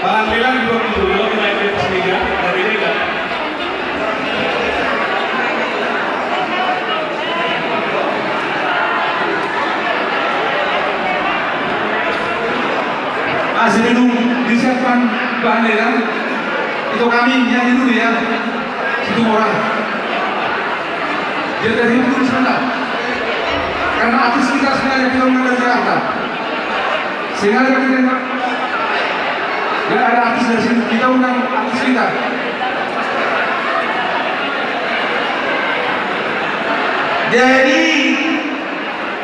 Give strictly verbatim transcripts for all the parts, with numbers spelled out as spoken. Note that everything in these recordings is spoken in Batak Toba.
Panggilan dua puluh dua, naik ke atas meja, dari meja. Ah, sebelum disiapkan bahan lelang, itu kami nyanyi dulu ya. Situmorang. Dia terhibur sebentar. Karena artis kita sengaja kita undang dari Jakarta. Sengaja kita, nggak ada artis dari sini. Kita undang artis kita. Jadi,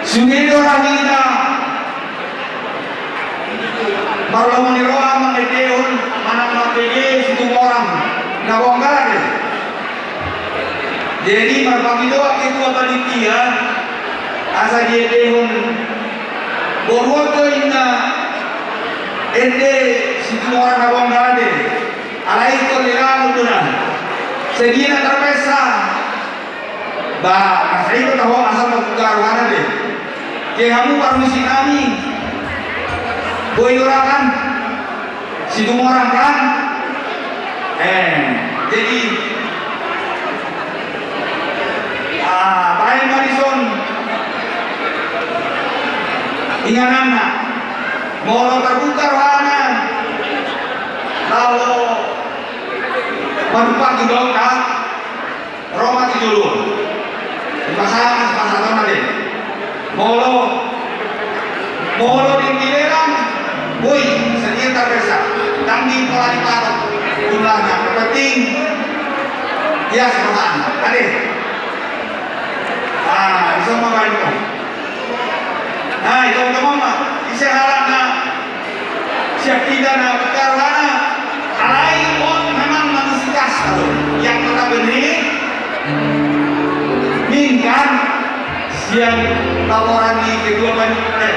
sude do rohanta. Marlomo ni roha mangendehon manang mambege Situmorang na bonggal ate. Jadi marpangidoan ketua panitia asa diendehon boru on do inna ende Situmorang na bonggal ate. Alai ingkon lelangon do na. Sadia na tarpesa. Ba, asa i do taho, asal mambuka rohana be. Ke hamu parmisi nami. Boi do ra kan? Situmorang kan? Eh, jadi, ah, baen ma dison ingananna. Molo tarbuka rohana, laho manumpak di bawah ka. Ro ma tu jolo. Dipasahat, pasahatonna be. Molo, molo di, dilelang, boi, sadia tarpesa. Ndang di pola dipatok jumlahna. Yang penting, ias pasahatna. Ate. Ah, dison ma baen on. Nah, itu teman-teman, ise halak na siap kita na buka rohana. Alai on memang manusia kasar. Yang notabene, mingkan sian laporan ni ketua pan-, eh,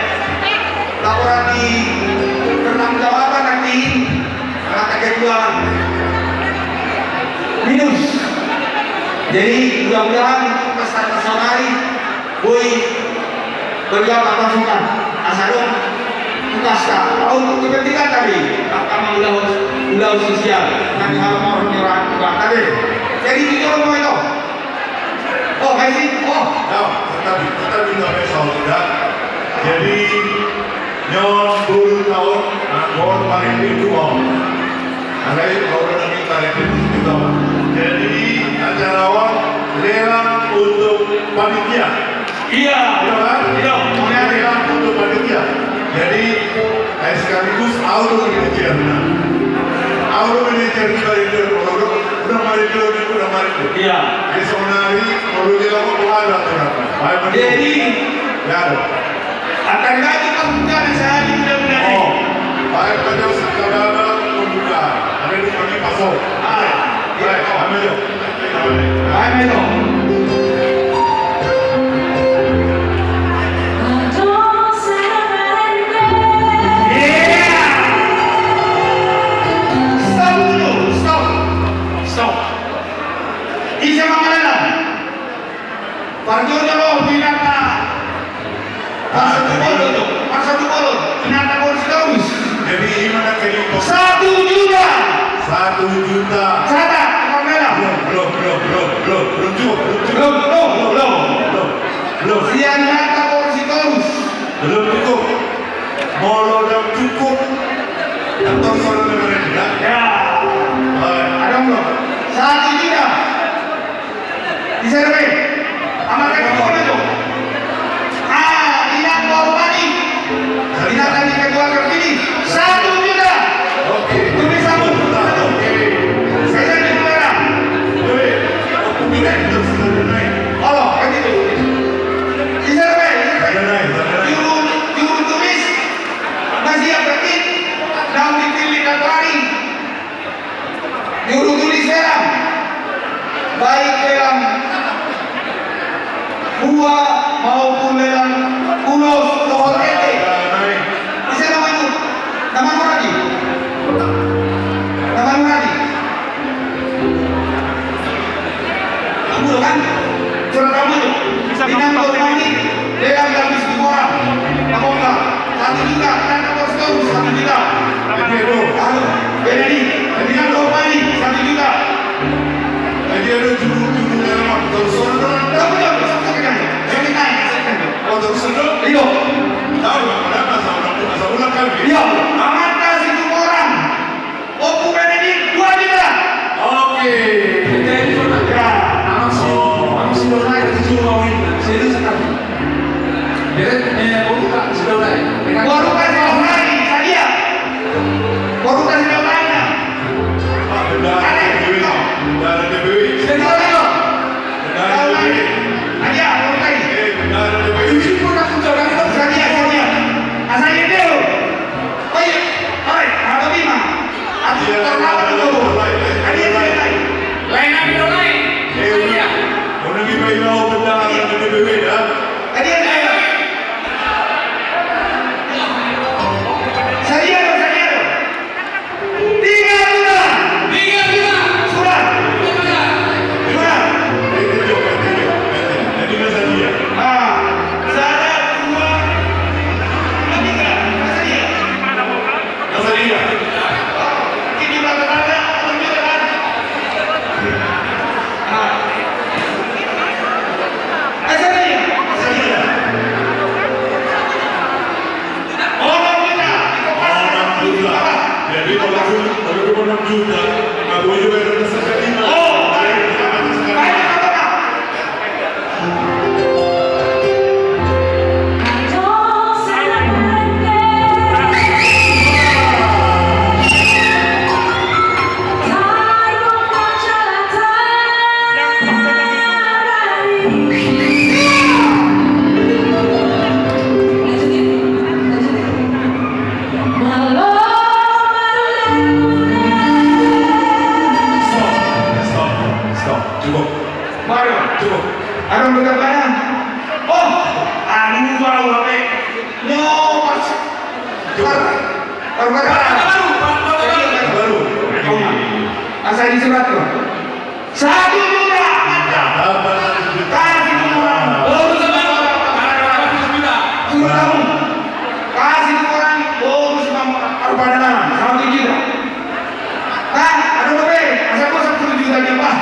laporan ni pertanggungjawaban nanti, kata ketua minus. Jadi, mudah-mudahan untuk pesan personal boi berjalan pasukan asa dong tugas ka. Kalau untuk kepentingan tadi, maka mengulahon, ulahon sosial, nanti hal mau orang orang tadi. Jadi itu orang mau itu. Oh, masih, oh. Ya, tetap, tetap juga besok, ya. Jadi, nyawa burung tahun, nah, tahun paling itu, Bang. Alai, kalau udah minta itu juga. Jadi, acara awal lelang untuk panitia. Iya. Iya, kan? Iya. Lelang untuk panitia. Jadi, eh, sekaligus auto manajer. Auto manajer di panitia, kalau udah, udah manajer, udah manajer. Iya. Jadi, saonari, kalau lelang, ada aturan. Baik, betul. Jadi, ya, ada. Akan lagi pembukaan sehari mudah-mudahan. Oh, baik, pada saudara pembukaan. Ada di sini, Pak Sol. Ah, baik, iya. Kami yuk. Baik, baik, Pak. Iya. Stop dulu, stop. Stop. Ise mangalelang? Parjolo do inanta. Parsatupolon do. Parsatupolon. Inanta boru Sitorus. Jadi, ima na kali. Satu juta. Satu juta. Sata, Pamela. Belum, belum, belum, belum, belum, belum cukup, belum cukup. Belum, belum, belum. Belum, belum. Sian inanta boru Sitorus. Belum cukup. Molo ndang cukup. Yang tersoal dengan dia. Ya. Baik. Ada belum? Satu juta. Di sana, Bang. Amat kan kau itu. Ah, inang mau mani. Inang tadi ketua terpilih. Satu juta. Oke. Itu bisa, Bu. Oke. Saya di kamera. Oke. Oke, terus, terus, naik. Oh, kan itu. Di sana, Bang. Di sana, naik, di sana, naik. Juru, juru tulis. Masih yang penting. Daun dipilih dan lari. Juru tulis lelang, baik lelang buah maupun lelang ulos dohot ende. Ise nama itu? Nama nurani? Nama nurani? Kamu kan? Surat kamu itu. Inang Dormani, lelang Gambis Dua Orang. Kamu enggak? Satu juta, kan kamu harus tahu satu juta. Nama itu? Halo. Jadi kalau dua puluh enam juta, nggak boleh juga ada sekali. Oh, baik. Baik, baik, baik. Stop, stop, stop. Cukup. Baru, cukup. Ada yang berkata, oh, anu baru apa? Nyo, pas. Cukup. Baru, baru, baru. Baru. Asal disurat tuh. Satu juta. Kasih tu orang. Baru sama. Suruh tahu. Kasih tu orang. Baru sama. Baru pada lama. Satu juta. Nah, ada apa? Asal gua sepuluh juta dia, Pak.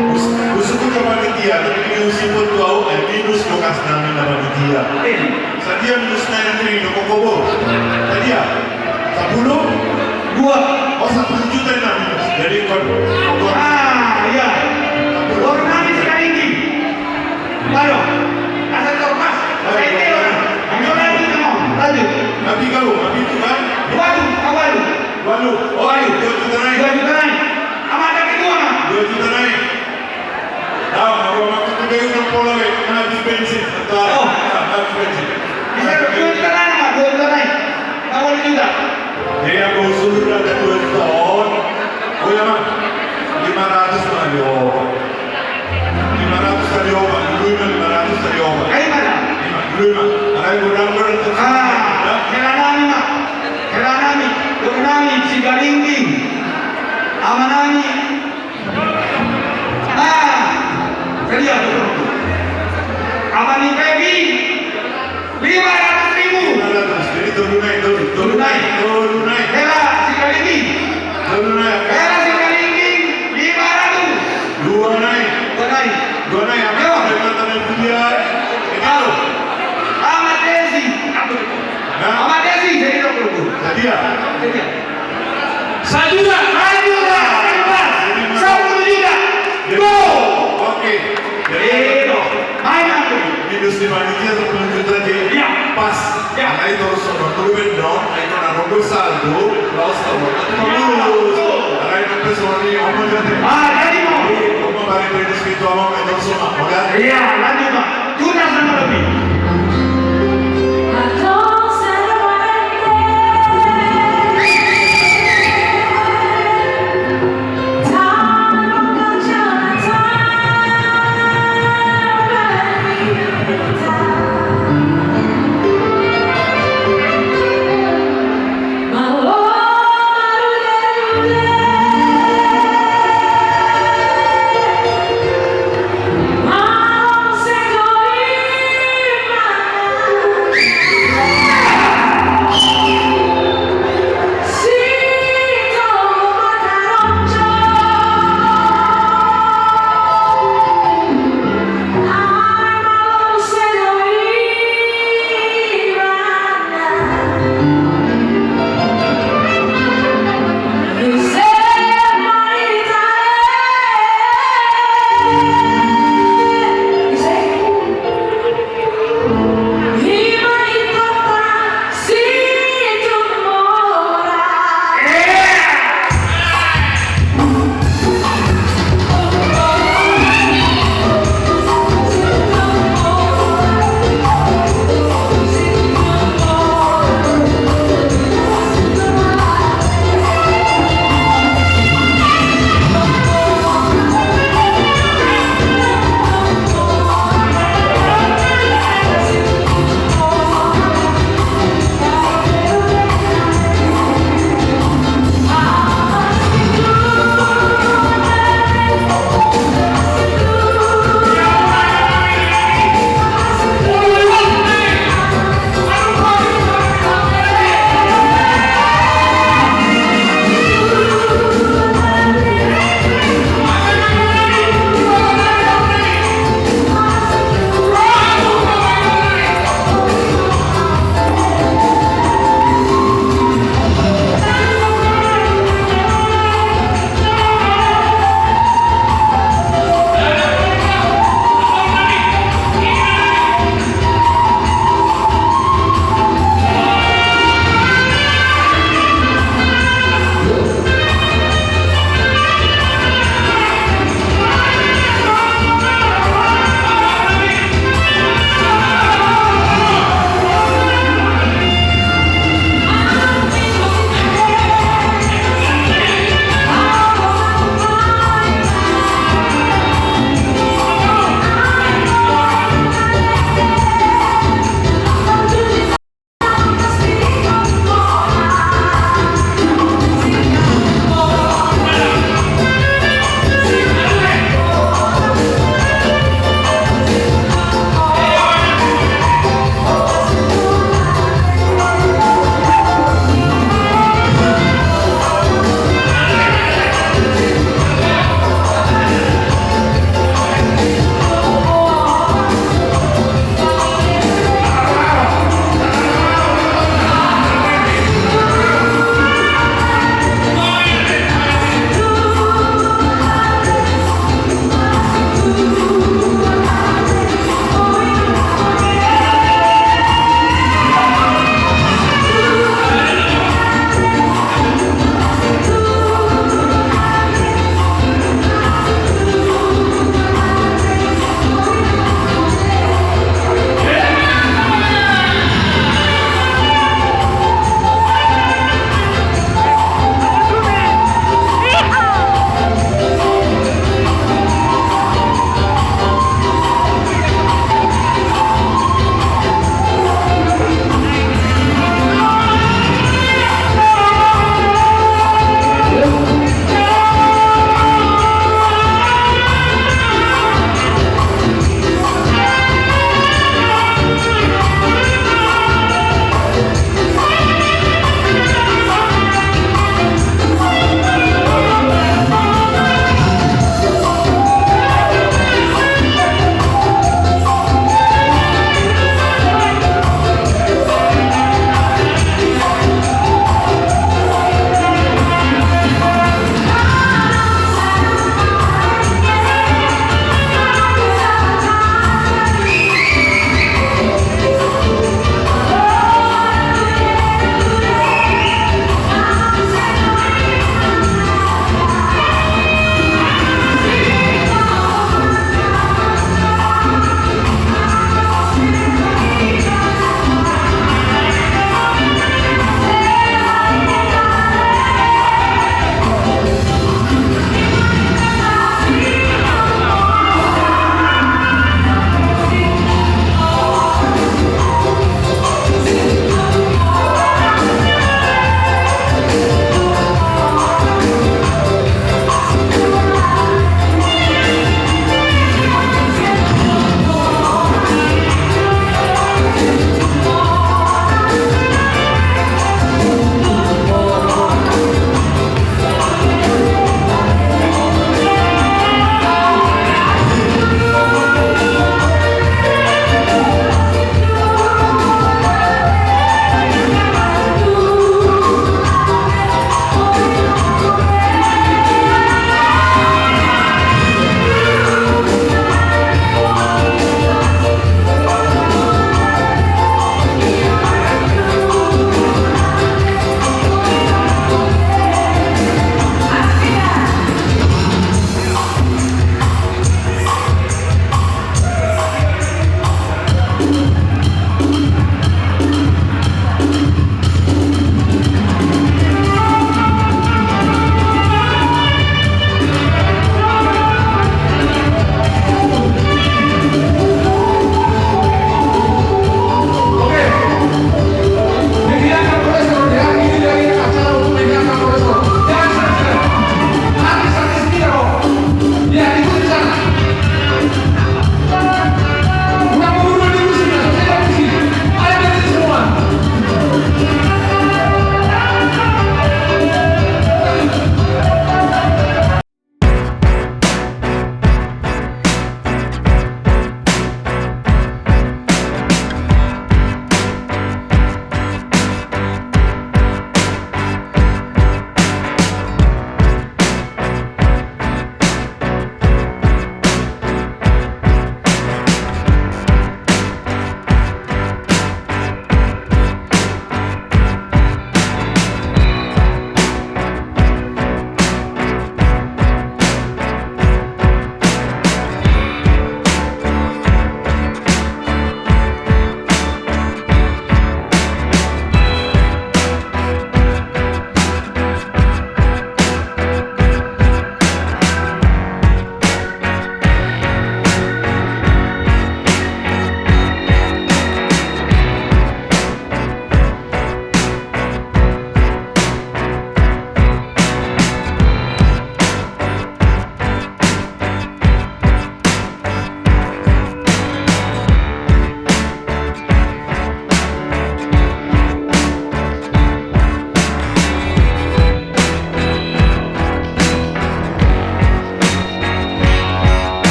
Us-, usuk ke panitia, tapi dia usik pun tuh, eh, minus lokasi nami na panitia. Eh. Sadia minus na yang ini, no kokobo. Sadia? Sepuluh? Dua. Oh, sepuluh juta ini. Jadi, kon-, kon-, ah, iya. Sepuluh. Baru nanti sekali ini. Baru. Asal terpas. Saya kira. Ayo, lanjut, kamu. Lanjut. Tapi kau, tapi itu kan? Waduh, waduh. Waduh. Oh, ayo, dua juta naik. Dua juta naik. Sama ada kedua, Mak. Dua juta naik. Tahu, aku mau ke kedai udah pola, weh. Habis bensin. Bentar. Oh. Habis bensin. Bisa dua juta naik, Mak, dua juta naik. Nggak boleh juga. Jadi, aku usul udah ada dua juta on. Oh, ya, Mak. Lima ratus mah, yo. Lima ratus kali opat, dulu, Mak, lima ratus kali opat. Ayo, mana? Lima, dulu, Mak. Ayo, kurang, kurang. Ah, ya. Hela nami, Mak. Hela nami. Dok nami, Sigaringging. Ama nami. Ah, jadi apa tu? Ama ni Pepi, lima ratus ribu. Lima ratus. Jadi tolu nai, tolu. Tolu nai. Tolu nai. Hela Sigaringging. Tolu nai. Hela Sigaringging, lima ratus. Dua nai. Dua nai. Dua nai, apa? Yo. Dari mata nai pilihan. Ini lo. Amat Desi. Apa tu? Hah? Amat Desi, jadi dok dulu. Jadi ya? Jadi ya. Satu juta. Satu juta. Satu juta. Go. Oke. Jadi, eh, no. Main aku. Minus di panitia sepuluh juta, jadi. Iya. Pas. Iya. Alai terus sama dulu, Ben, dong. Ayo, na nunggu saldo, los, terus. Iya, betul. Alai, nanti sorry, Oma jadi. Ah, jadi mau. Oma balik dari situ, Oma, terus sama. Oke? Iya, lanjut, Pak.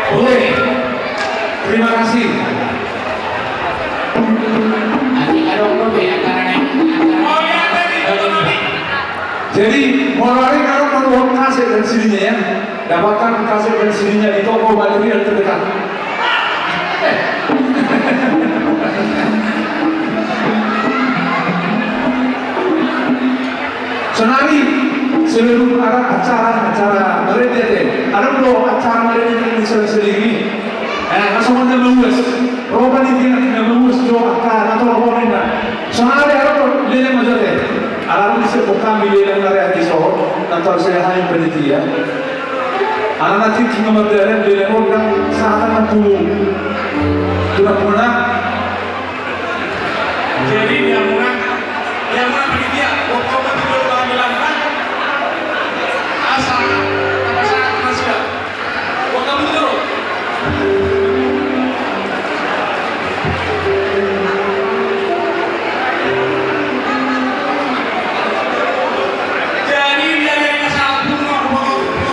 Oke. Terima kasih. Nanti ada orang yang akan naik. Jadi, mulai sekarang menurut kasih dan sininya ya. Dapatkan kasih dan sininya di toko material terdekat. Sonari, sebelum ada acara, acara marende ate. Adong do acara marende di sela-sela i. Eh, na songon na mauas. Ro panitia na mauas jo angka na torop ninna. Sonari adong do leleng ma jo ate. Ala adong disi hami leleng na reak di son, na tarsea hami panitia. Ala na tingki na mardalan leleng on dang sahatan na tu. Tu na puna. Jadi dia muna, dia muna panitia, pokokna tu jolo kami langkah. Asa, apa sa, apa sa. Pokokna tu jolo. Jadi dia, dia, dia, salah pun, pokokna tu jolo.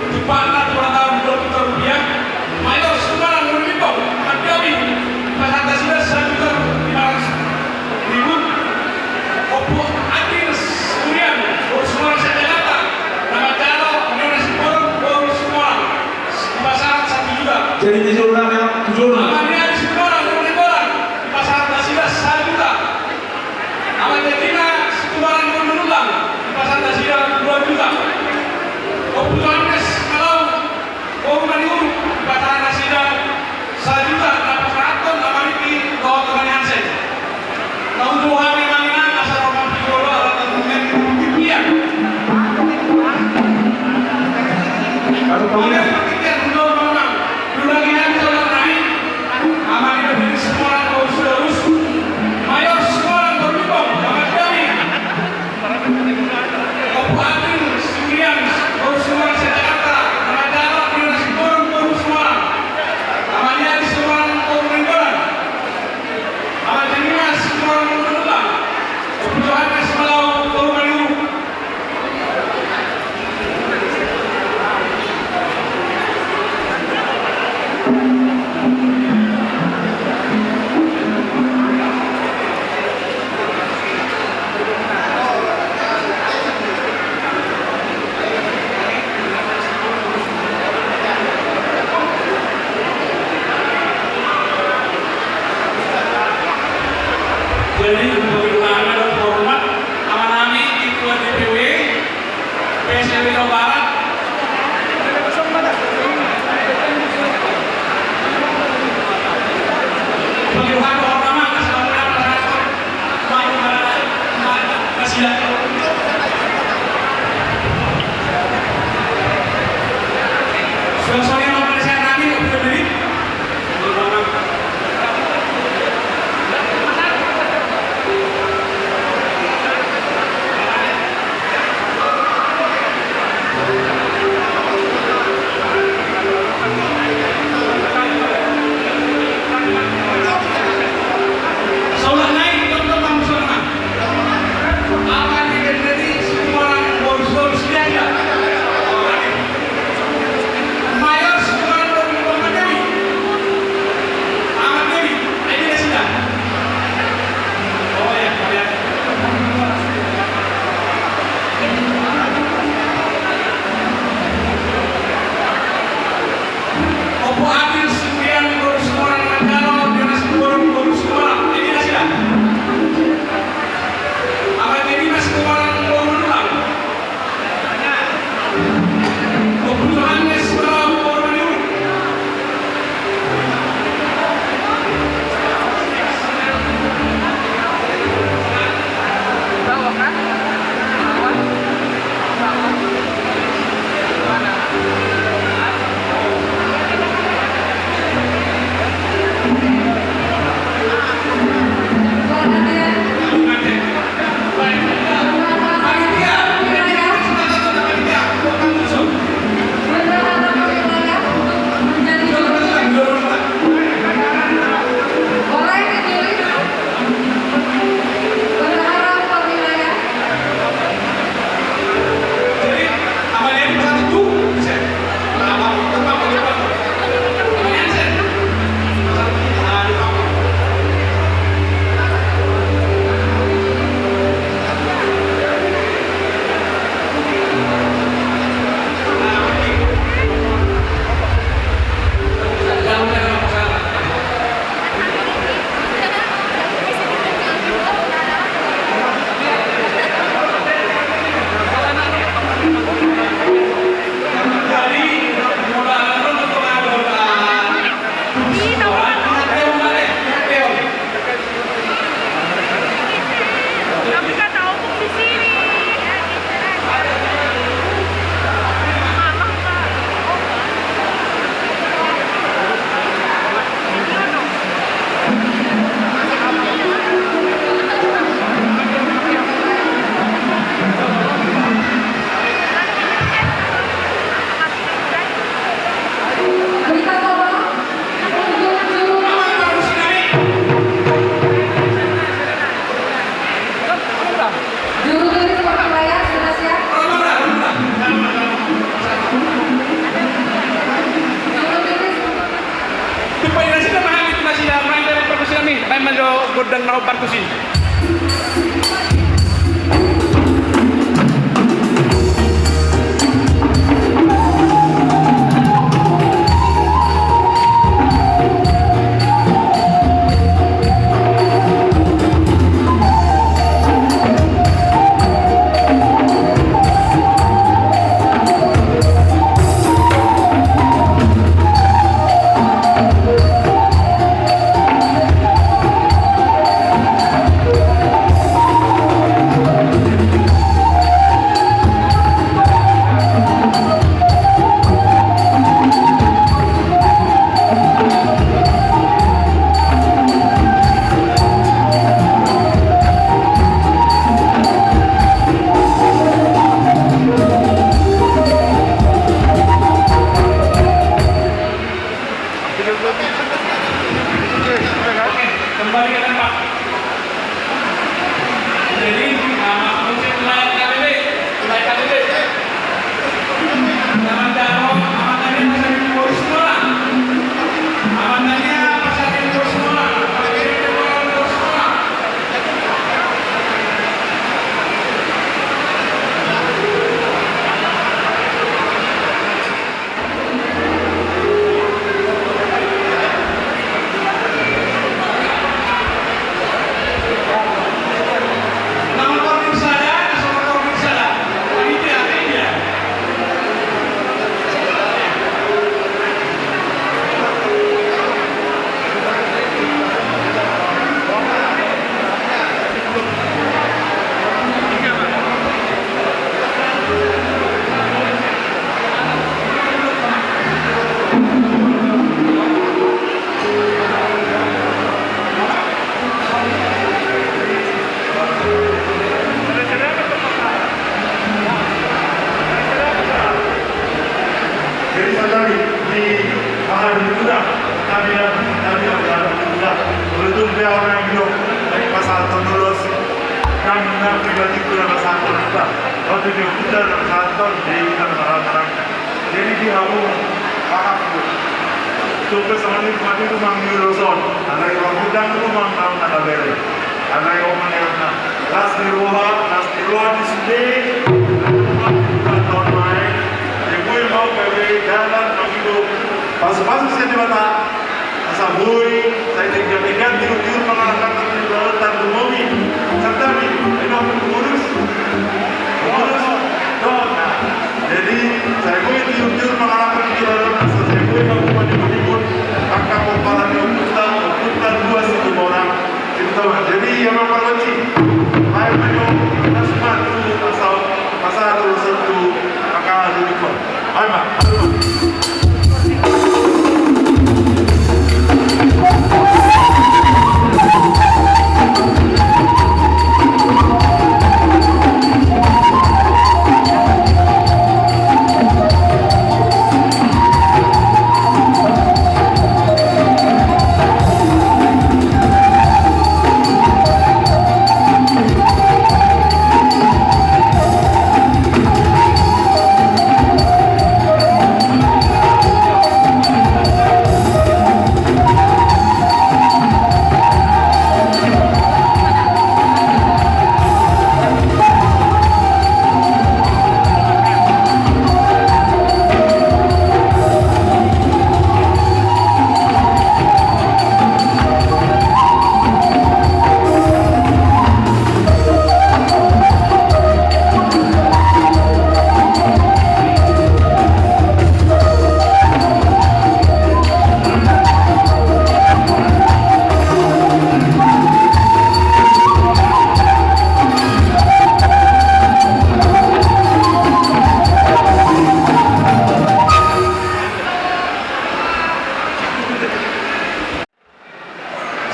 Jumpa na dua tahun dua juta rupiah. Mayor Sumbang Nurul Limbong, Madiami, pasangan nasida satu juta lima ratus ribu. Ompu Adil Surian, boru Sumbang Setelata, nama jalo Nyonya Simbolon, boru Sumbang, pasangan satu juta. Jadi tujuh orang ya, tujuh orang. Amanian Simbolon, Nurul Limbong, pasangan nasida satu juta. Ama Jajina Situmorang Nurul Limbong, pasangan nasida dua juta. Ompu Johannes Malau, boru Maniuruk, pasangan nasida sajuta, na pasahathon Ama Riki dohot Ama Ni Hansen. Na ujung hami manginan asa roman pijolo ala tanungan pipian. Aduh, Ama Riki pipian, ujung mamang. Dulangi hami solang nai. Ama Ni Hansen Situmorang, boru Sitorus. Mayor Situmorang, boru Limbong, Ama Dami. Ompu Adil Surian, boru Sumbang Setelata, nama jalo Nyonya Simbolon, boru Sumbang. Ama Ni Adil Simbolon, boru Nainggolan. Ama Jemima Simbolon, boru Nainggolan. Ompu Johannes Malau, boru Maniuruk. Jadi, untuk ibu-ibu anak dan hormat, amanami, Ketua D P W, P S R W Jawa Barat. Na hombar tusi. Kembali ke tempat. Jadi, ah, musik mulai K B B, mulai K B B. Amannya, amannya, amannya, Jadi sadari di Pangaru Kuda, kami yang, kami yang berada di Kuda, beruntung dia orang yang hidup dari pasal Tonulos, dan, dan pribadi Kuda pasal Tonulos. Waktu dia Kuda dan pasal Ton, jadi kita marah-marah. Jadi di hamu, paham tu. Sumpah sama ni, mati tu mang di ulos on. Alai orang Kuda tu mang, mang nak kabere. Alai oman elna. Las ni roha, las ni roha di sude. Las ni roha di sude. Boi mau gabe dalan mangido pasu-pasu sian Debata. Asa boi sai denggan-denggan tiur-tiur mangalangka di dalan tarlumobi. Santabi, ayo pengurus. Pengurus. Don. Jadi, sai boi tiur-tiur mangalangka di dalan, asa sai boi mau manimut-nimut angka pomparan ni ompunta, ompunta dua Situmorang. Jadi, ia ma pargonsi. Baen ma jo, nas ma tu, asa, asa tu, asa tu, angka duduk ma. Baen ma.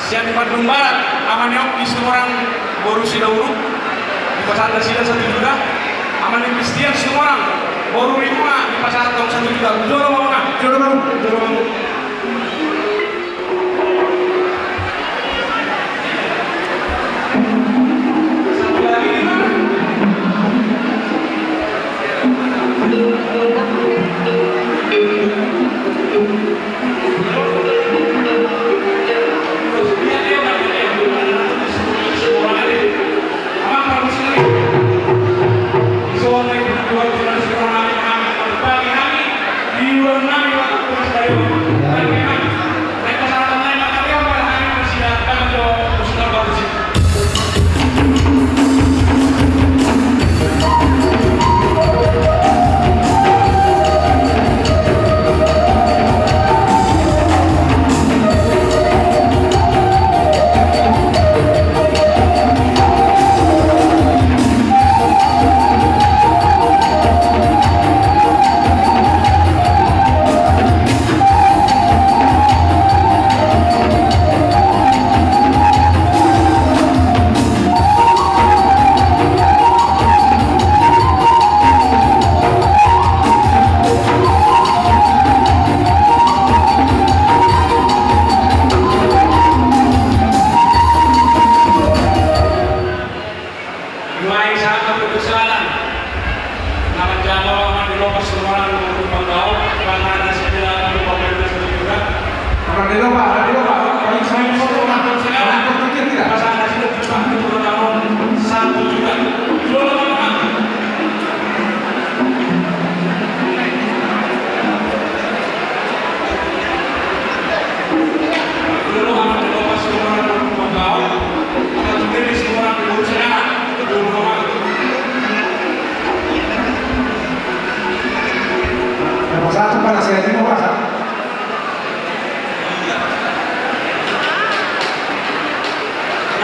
Sian Bandung Barat, Ama ni Oki Situmorang boru Sidauruk, dipasahat nasida satu juta. Ama ni Kristian Situmorang boru Rimuna, dipasahat tong satu juta. Jolo ma, Ama. Jolo ma, jolo ma. Persoalan. Nama jago aman di lopas semua orang untuk penggaul, karena ada segala perlu pemerintah juga. Aman di lopas, aman di lopas. Paling sayang semua orang. Paling penting tidak. Pasangan sudah berpaham untuk namun satu juga. Dua orang.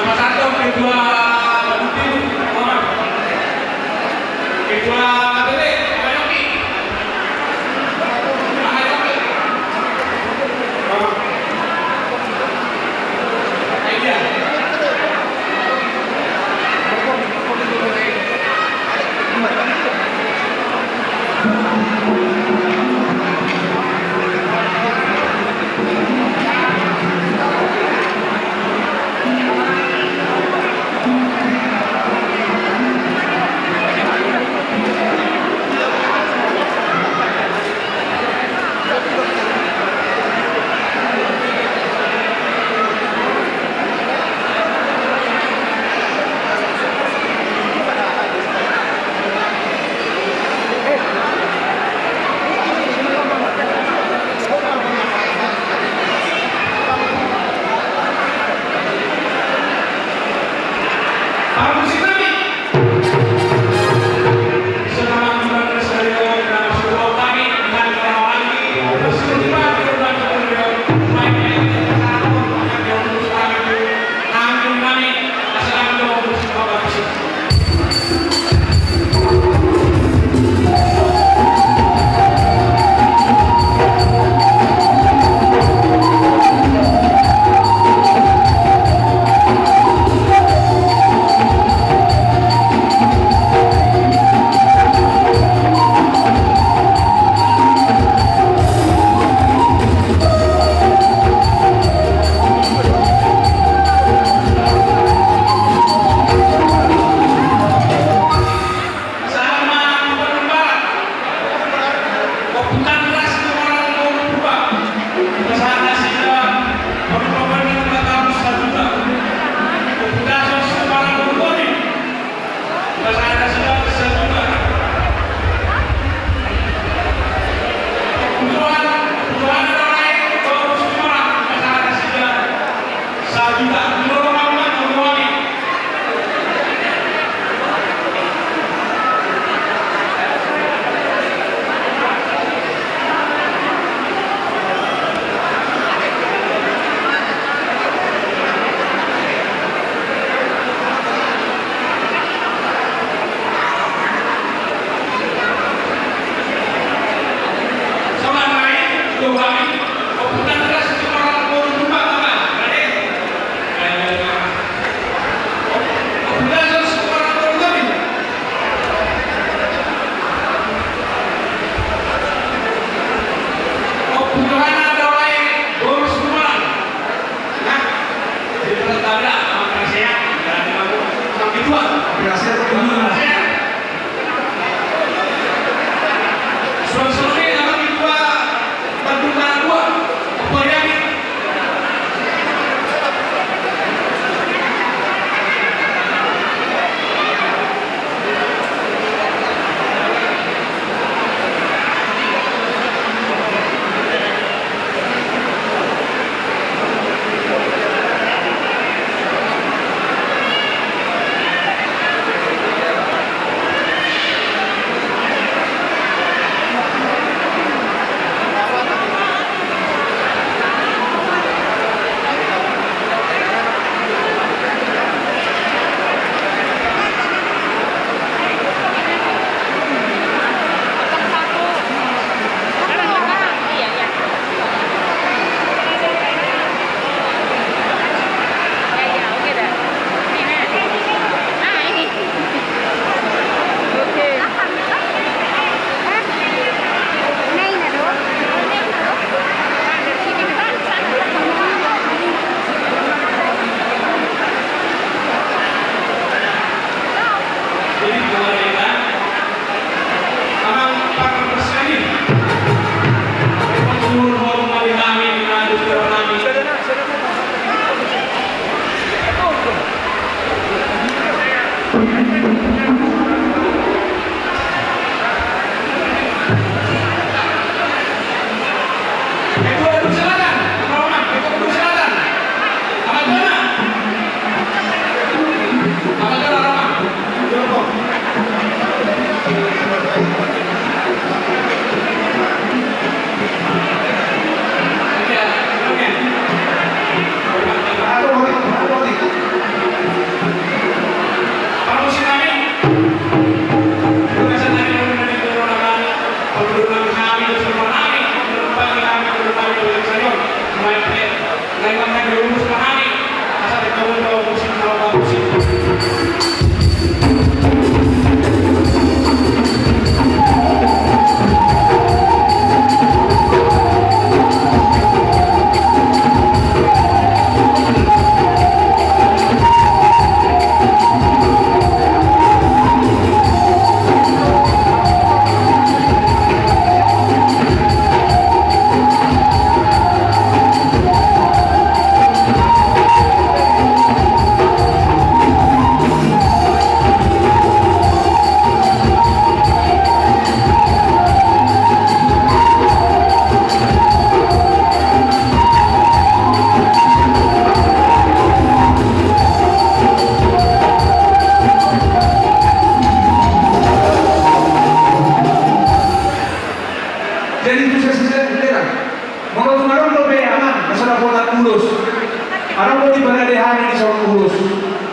Nomor satu, ketua Ketua P B B, Pak Yopi. Pak Yopi. Pak Yopi.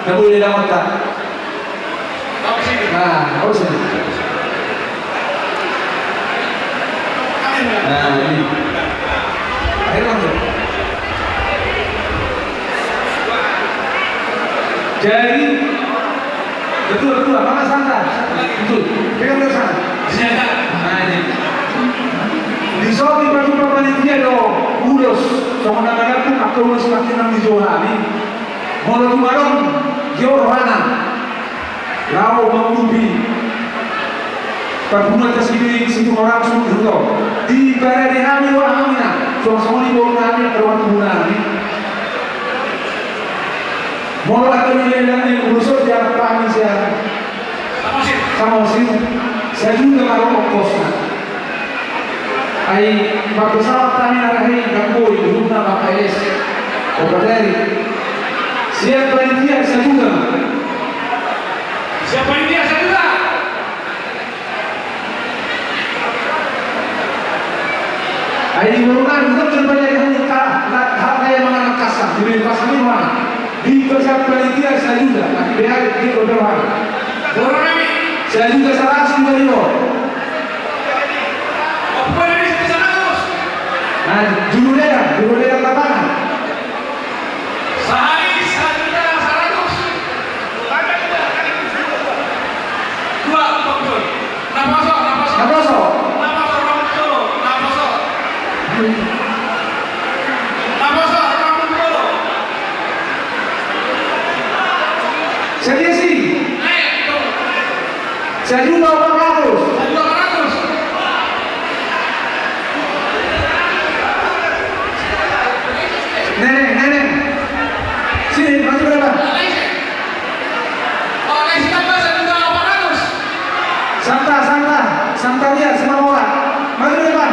Nggak boleh lewat, Pak. Nah, oh, sini. Nah, ini. Ayo, langsung. Jadi, betul, betul, mana santai? Betul. Pegang dari sana. Nah, ini. Di saat di panitia do, ulos, songon na mangapung, angka ulos makin nang di Johani. Molo tung adong jolo rohana laho mangudupi parpunguanta Sidikabuminang Situmorang Sumut Huta, diparade hami do amang inang, songon songon i boru nami, angka dongan tubu nami. Molo angka nilai nami ulos on diarap hami sian Samosir, sajuta ma ro ongkosna. Ai marpesawat hami na rahe i, ndang boi, umumna ma P L S. Opat ari. Sian panitia sajuta. Sian panitia sajuta. Ai di boru nami, ndang jolo panitia hami ka, na, hata na mangan kasar, di beli kasar ni mana? Di pesa panitia sajuta, tapi bea di ko dohan. Boru nami. Sajuta saratus di bari on. Opo na di sajuta saratus? Nah, juru dera, juru dera lapangan. Sahali sajuta saratus. Dua, opo. Naposo, naposo. Naposo. Naposo, naposo, naposo. Naposo, naposo. Sadia si? Sajuta opat ratus. Sajuta opat ratus. Neneng, neneng. Sini, maju ke depan. Santa, Santa, Santa dia, semua orang. Maju ke depan.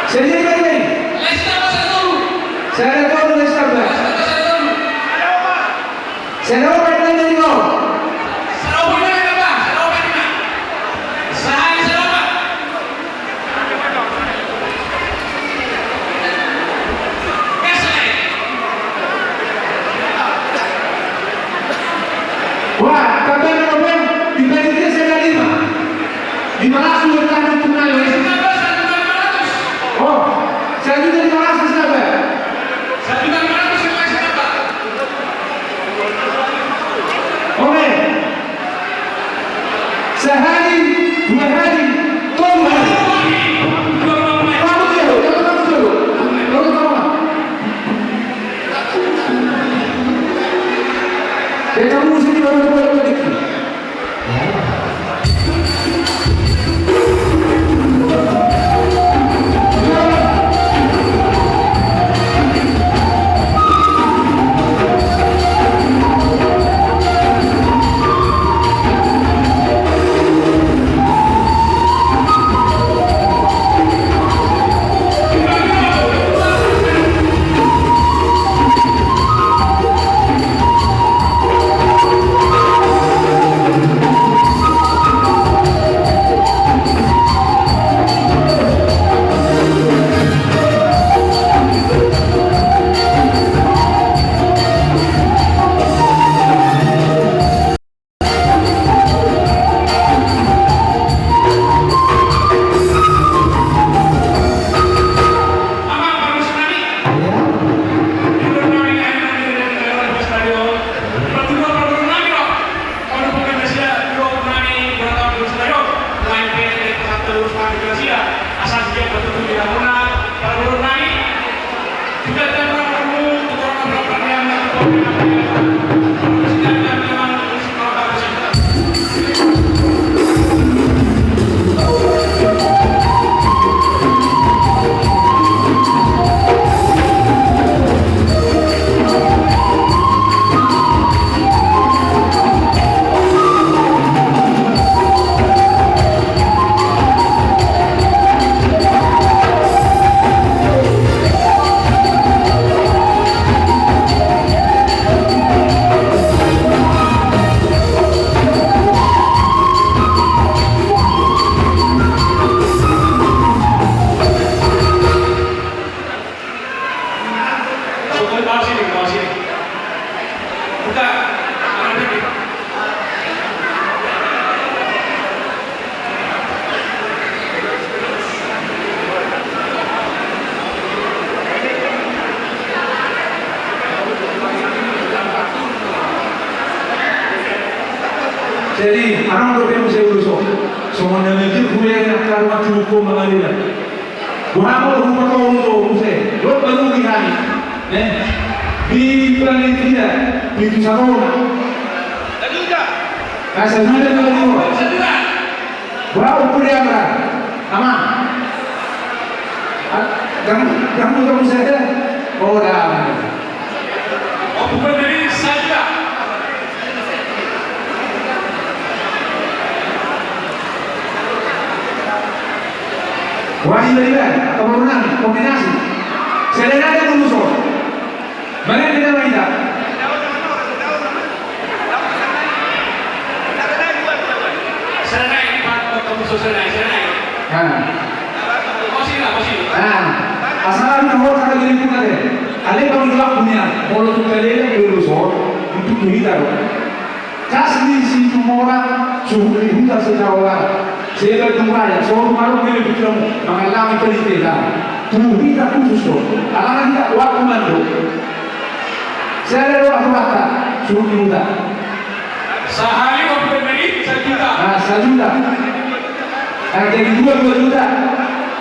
Sadia, sadia. Sadia, sadia. Sada opat na jadi mau. Sada opat na jadi, Pak. Sada opat na. Sahali sada opat. Gas, eh. Wah, tapi na open, dibagi dia sada lima. Lima ratus buat kami tunai, ya. Oh, sajuta lima ratus na, Pak. Sajuta lima ratus na, Pak. Oke. Sahali, dua hali, tolu hali. Tolu hali, tolu hali. Tolu hali. Kita musik di bawah, bawah, bawah, bawah. Bawa sini, bawa sini. Buka. Jadi, adong dope muse ulos on. Songon na mangihut huriahi angka rumah cukup mangalila. Boha ma hupatontu muse, dohot baru di hami. Eh, di panitia, di tu sabona. Asa sudah tu sabona. Boha ukur dia, Bra? Aman. Ah, kamu, kamu, kamu saja. Oh, dah. Oh, bukan dari saja. Wah, iya, iya. Keturunan, kombinasi. Saya lihat ada dulu, so. Mana yang kita minta? Sana, Pak, Pak, Pak, Pak, sana, sana. Nah. Oh, sini lah, oh, sini. Nah. Asal na hot kata diri pun ada. Ale bang gelap punya. Kalau tu kali ini, dulu, so. Untuk kita, loh. Kas ni Situmorang, suhut ni huta Sidaola. Seba tung raya, soru maru mele putramu, mangalami pelitela. Tu hita khusus do, alana hita waktu mando. Saya ada doa tu mata, suhut ni huta. Sahali waktu menit, sajuta. Ah, sajuta. Ah, jadi dua, dua juta.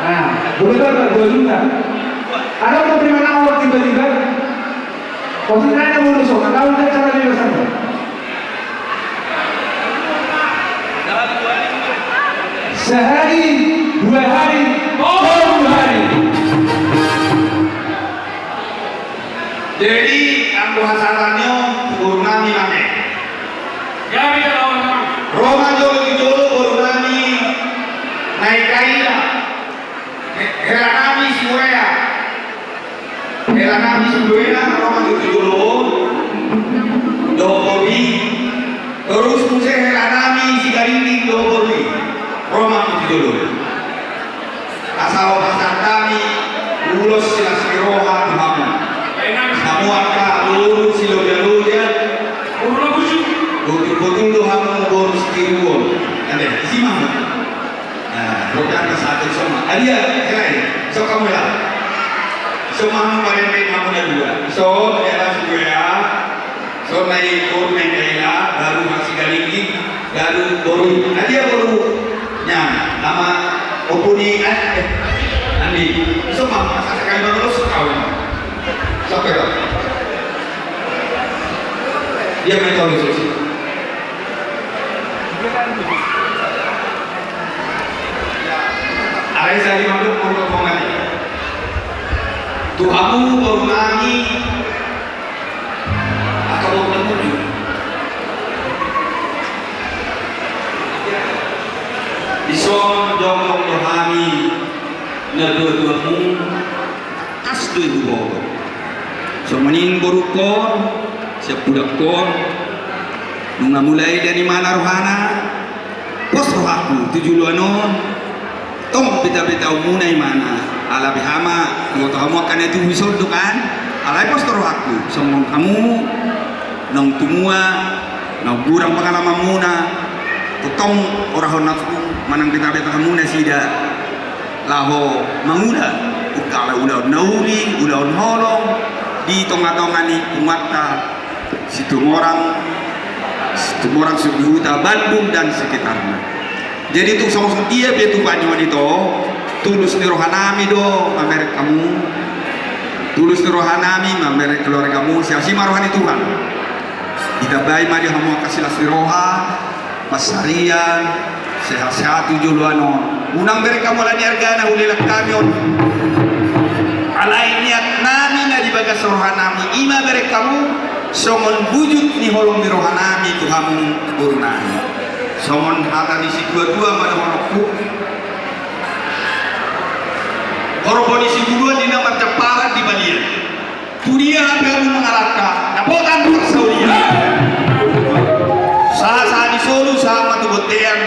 Ah, boleh kan, dua juta. Ada mau terima nama waktu tiba-tiba? Waktu nanya dulu, so, tahu tak cara dia sama? Sehari, dua hari, tolu hari. Jadi, anggo hasarannyo, boru nami mate. Jadi, kalau orang ro ma jo tu jolo boru nami, naik kaila. He-, hela nami si Uea. Hela nami si Uea, ro ma jo tu jolo. Dohot boru i. Terus muse hela nami si Garingging dohot boru i. Ro ma jo tu jolo. Asa pasahat hami ulos silas ni roha tu hamu. Hamu angka boru si Loja-loja. Botul-botul do hamu boru si Tiruon. Ade, isi ma hamu. Nah, roda ka satu soma. Adia, helai. So kamu lah. Soma hamu parende hamu na dua. So, hela si Uea. So, nai boru nai kaila, baru si Garingging, baru boru. Adia boru. Nya, nama ompu ni, eh, eh, Andi. So, ma, masa sekali baru lo so kau. So, kau. Dia main tahu itu sih. Alai saya dibantu untuk pengadi. Tu hamu boru nami, angka boru na tuju. Dison jongjong do hami na dua-duamu. Kas do i huboto. Songon i borungkon, siampudakkon. Nunga mulai dari mana rohana? Pos rohangku tu joloan on. Tong beta-beta umuna imana. Ala beha ma, iboto hamu angka na tubu i son do kan. Alai pos do rohangku. Songon hamu, naung tumua, naung gurang pangalamanmuna. Tong orahon na tubu, manang beta-beta hamu nasida. Laho mangula, ungkap ulaon na uli, ulaon holong, di tonga-tonga ni punguanta, Situmorang, Situmorang Suhut ni Huta, Bandung dan sekitarnya. Jadi tung songon dia pe tu panyoan ito, tulus ni roha nami do mamereng hamu, tulus ni roha nami mamereng keluargamu, siasi ma roha ni Tuhan. Ditambai ma di hamu angka silas ni roha, pansarian, sehat-sehat tu joloan on. Unang bereng hamu ala ni argana huleleng hami on. Alai niat nami na di bagas roha nami i ma bereng hamu, songon bujut ni holong ni roha nami tu hamu boru nami. Songon hata ni situa-tua ma dohononku. Horbo ni sibuluan di na marjamparan di balian. Tu dia hape hamu mangalangka, dapotan do parsaulian. Sahat-sahat ni solu, sahat ma tu bontean.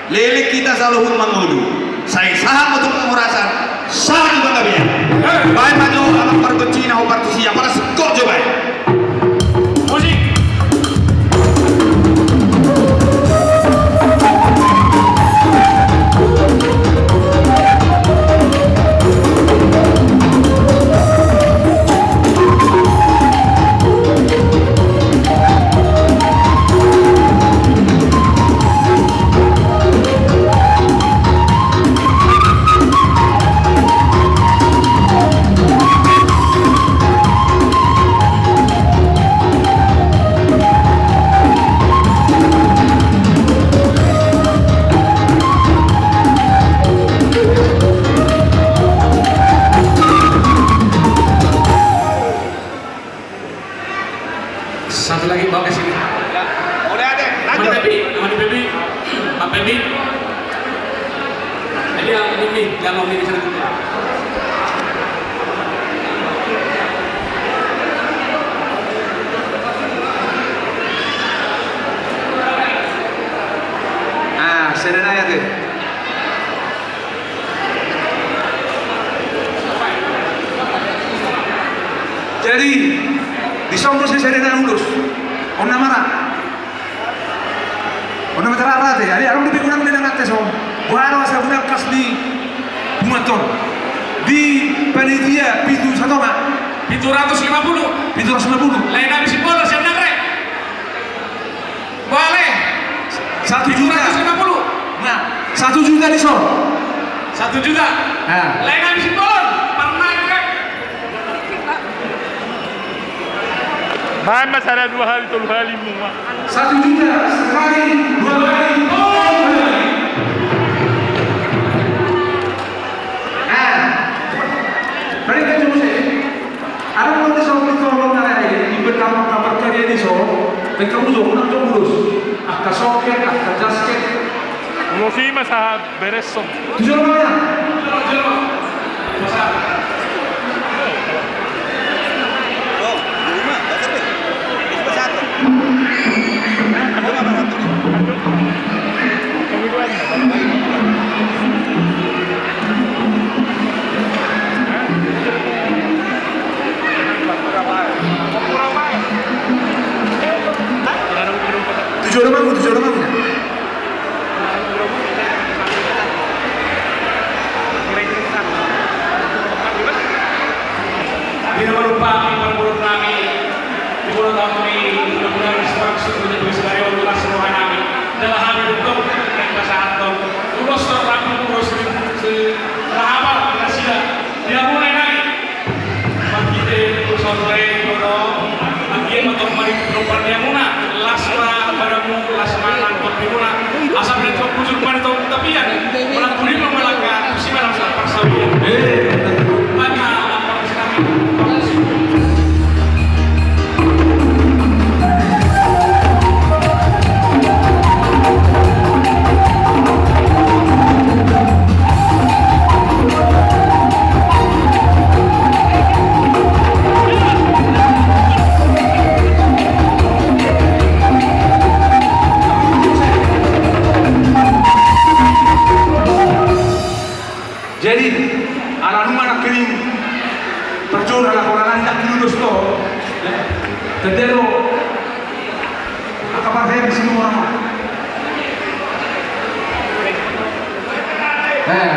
Leleng hita saluhut mangolu. Sai sahat ma tu parhorasan, sahat tu panggabean. Baen ma jo amang pargonsi na hombar tusi, apala Jadi, dison do sesede na ulos. On na mara. On na mara rate. Jadi, adong dope gunang ni danganta dison. Boha do asa gunang kas ni punguan on. Di panitia pitu satonga. Pitu ratus lima puluh. Pitu ratus lima puluh. Lae nami Simbolon sian Nagrek. Bale. Satu juta. Tujuh ratus lima puluh. Nah, satu juta dison. Satu juta. Nah. Lae nami Simbolon. Pernah kan? Baen ma sada dua hali, tolu hali, muma. Satu juta sekali, dua kali, tolu kali. Nah. Balik ke Jose. Adong do dison di tolong na lae, di bentang kabar karya dison, baen hamu jo, unang jo ulos. Angka songket, angka jasket. Ulos i ma sahat beres on. Tu jolo ma. Tu jolo ma hamu, tu jolo ma hamu. Di na malompa ni parboru nami, di boru nami, mudah-mudahan semangat sudah menjadi sekali untuk kasih roha nami. Dalam hal itu, yang pasahat dong. Ulos terang, ulos se-, se-, rahabal, nasida. Di na mulai nami. Marhite ulos on, ulos on. Anggiat ma tong mari, penumpang di hamuna. Las ma padamu, las ma nangkon di hamuna. Asa pinantikan bujur pada tong tapian. Manang kulit ma malangka, tusi ma langsung parsabian. Eh. Maka, apa sih nami? Jadi, ala nunga nangkining parjolo ala holan nangkin ulos do. Tanda do. Angka parhea di sini orang. Eh.